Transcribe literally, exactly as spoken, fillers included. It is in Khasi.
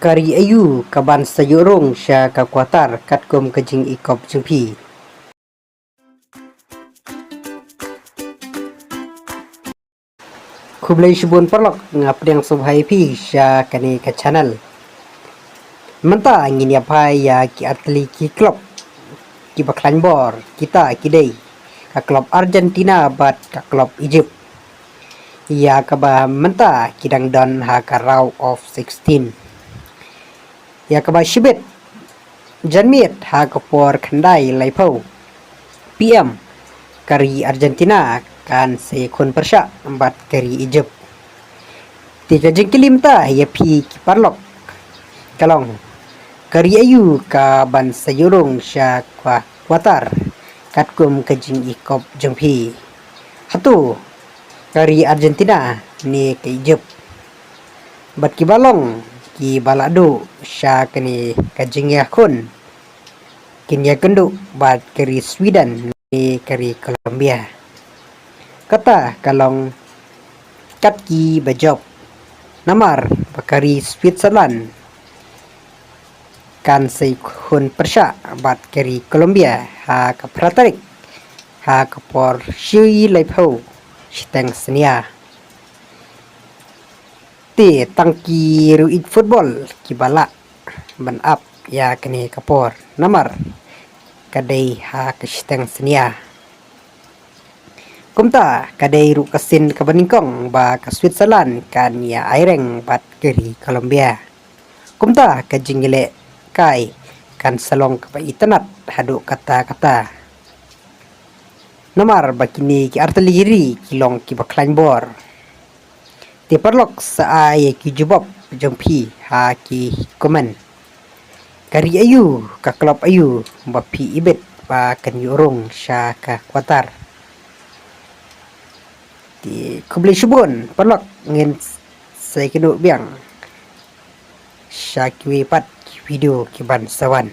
Ka ri aïu kaban sa ïoh rung sha ka quarter katkum ka jingïakop jong phi? Khublei shibun paralok, nga pdiang sngewbha ïa phi sha kane ka channel. Mynta ngin ïa phai ïa ki artylli ki club kiba khlaiñ bor, kita ki dei ka club Argentina bad ka club Egypt, ïa kaba mynta ki dang don ha ka round of sixteen. Ïa kaba shibit janmiet ha ka por khyndai laiphew P M, ka ri Argentina kan sa ïakhun pyrshah bad ka ri Egypt. Te ka jingkylli mynta ïa phi ki paralok ka long, ka ri aïu kaban sa ïoh rung sha ka quarter katkum ka jingïakop jong phi? Hato ka ri Argentina ne ka Egypt? Bad kiba long kiba la duh sha kane ka jingïakhun, kin ïakynduh bad ka ri Sweden ne ka ri Colombia? Kata ka long kat kiba jop, namar ba ka ri Switzerland kan sa ïakhun pyrshah bad ka ri Colombia ha ka phra tarik ha ka por shi laiphew shiteng synñia. Te tang ki riewieid football kiba lah ban ap ïa kane ka por, namar ka dei ha ka shiteng synñia. Kumta ka dei ruh ka sien kaba nyngkong ba ka Switzerland kan ïa aireng bad ka ri Colombia. Kumta ka jingïalehkai kan sa long kaba itynnad haduh katta katta, namar ba kine ki artylli ki ri ki long kiba khlaiñ bor. Te paralok, sa ai ïa ki jubab jong phi ha ki comment. Ka ri aïu, ka club aïu ba phi ibit ba kan ïoh rung sha ka quarter? Te khublei shibun paralok, ngin sa ïakynduh biang sha kiwei pat ki video kiban sa wan.